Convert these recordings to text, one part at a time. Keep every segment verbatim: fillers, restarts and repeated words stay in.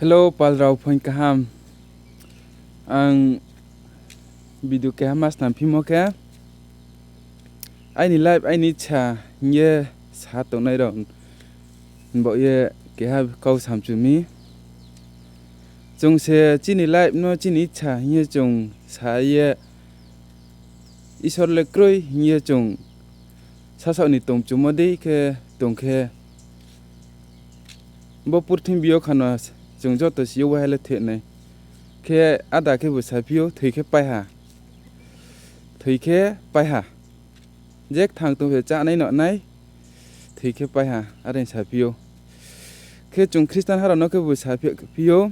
Hello, pal rao, phaing kaham. Ang video keha ma snam phimo khe, aini life, aini icha hing ye sa tongnai rao ni baoh ye keha kau samchu mi. Chung se chini life no chini icha hing ye chung sa ye, Isor le kroi hing ye chung sasaoh ni tongmchumo dei khe tong khe, bo purthimbi yo khano chung joto si yo waiha le thoi nai. Khe áda khebu saphi ou, thoi khe paiha. Thoi khe paiha. Je kthang tong phe chánai no nai, thoi khe paiha, are saphi ou. Khe chung Khristan ha rao no khebu saphi ou,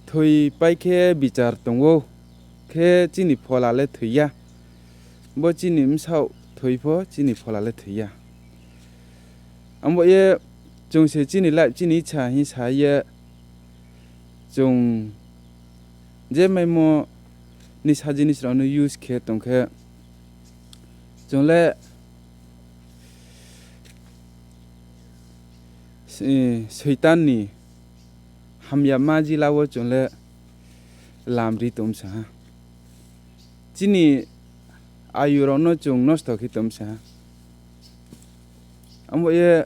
thoipai khe bichar tong ou, khe chini phola le thoi ya. Bo chini bsaoh thoi pho chini phola le thoi ya. Abo ye chung se chini life, chini icha hing sa ye, chung je maimo nisa jinis rao no use khe tong khe, chung le, eh, Soitan ni hamyama jila wo chung le lam ri tongmo se ha. Chini ayu rao no chung nosto khe tongmo se ha. Abo ye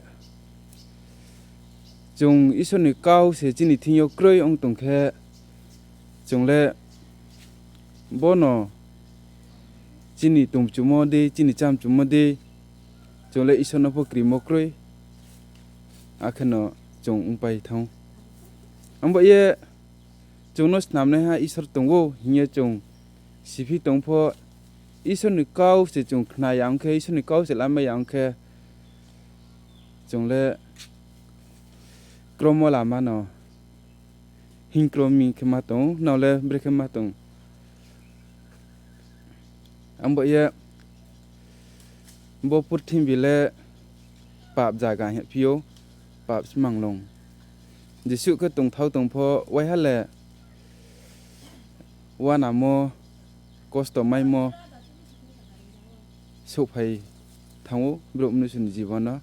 chung Isor ni kau se chini thing yo kroi ong tong khe, chung le bono chini tongmchumo dei, chini chámchumo dei, chung le Isor no pho krimo kroi, akheno chung ongpai thanng ou. Abo ye chung no snamnaiha Isor tong ou hing ye chung siphi tong pho, Isor ni kau se chung khna ya ong khe, Isor ni kau se lamai ya ong khe, chung le kromo lama no hingkromi khe ma tong ou, nrao le brekhe ma tong. Abo ye bo purthimbi le pap zaga hing ye phi ou, pap smanglong. Jesuh khe tongthao tong pho waiha le uanamo, kosto maimo souhphai thanng ou brouh mnusu ni jibon no.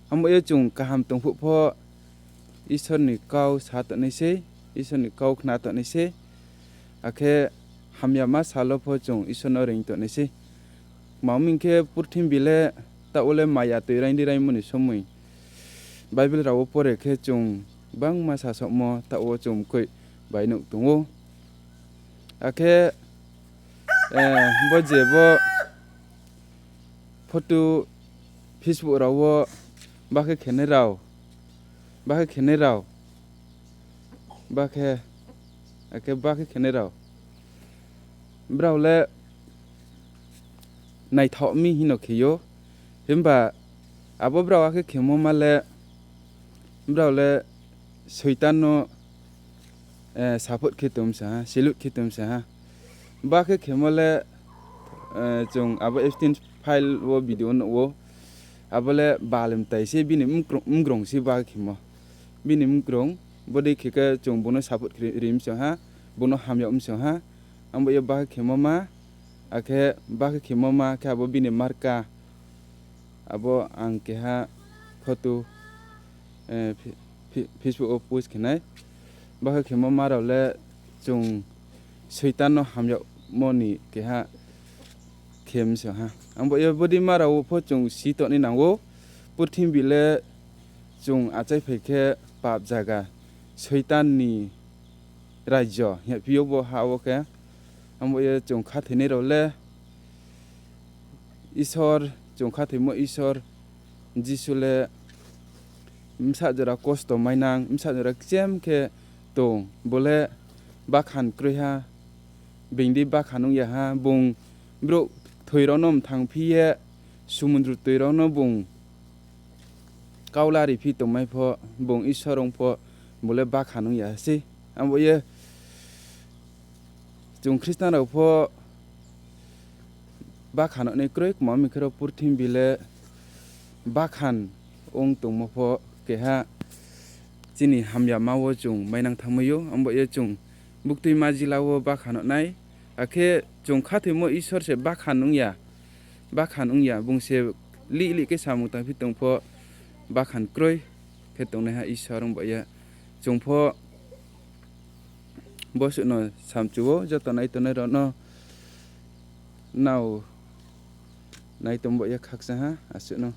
Abo ye chung kaham tong phuh pho Isor ni kau sa tongnai sei, Isor ni kau khna tongnai sei, akhe hamyama sal wo pho chung Isor no reing tongnai sei. Tma hing khe purthimbi le taoh wo le maya toi raing di raingmo ni somoi. Bible rao wo pore khe chung gbangma sasaohmo taoh wo chung mkoih bai nuh tong ou. Akhe, eh, bo je bo photo Facebook rao wo bakhe khenai rao, bakhe khenai rao, bakhe, akhe bakhe khenai rao, brao le naithaoh mi hing no khe ou. Himba abo brao akhe khemo ma le, brao le Soitan no, eh, support khe tong sa ha, salute khe tong sa ha. Bakhe khemo le, eh, chung abo Epstein file wo video nuh ou. Abo le bal mtai se bini mkrung, mkrung se bakhe khemo. Bini mkrung, bodei khe khe chung bung no support khe ri mi se ha, bung no hamyag mi se ha. Abo ye bakhe khemo ma, akhe bakhe khemo ma khe abo bini marka. Abo ang keha photo, eh, Fi-, Fi-, Facebook wo post khe nai. Bakhe khemo ma rao le chung Soitan no hamyagmo ni keha khe mi se ha. Abo ye bodei ma rao pho chung si tongnai nang ou. Purthimbi le chung achaiphai khe pap zaga, Soitan ni rajyo hing ye phi ou bo ha wo khe. Abo ye chung khathoinai rao le Isor, chung khathoimo Isor, Jisu le bsa jora kosto mainang, bsa jora kchem khe tong, bo le bakhan kroi ha, being di bakhan ong ya ha, bung brouh kthoi rao no mthang phi ye, sumundru toi rao no bung kau lari phi tongmai pho, bung Isor ong pho, bo le bakhan ong ya sei. Abo ye chung Khristan rao pho bakhan ong nai kroi, kma mi khe ro purthimbi le bakhan ong tongmo pho keha chini hamyama wo chung mainang thanngmai ou. Abo ye chung buktuima jila wo bakhan ong nai, akhe chung khathoimo Isor se bakhan ong ya, bakhan ong ya, bung se lih lih khe samung tang phi tong pho bakhan kroi. khe tongnaiha Isor ong ba ye. Chung pho bo suh no samchu ou, joto nai tongnai rao no nrao nai tong ba ye khakchang ha asuh no.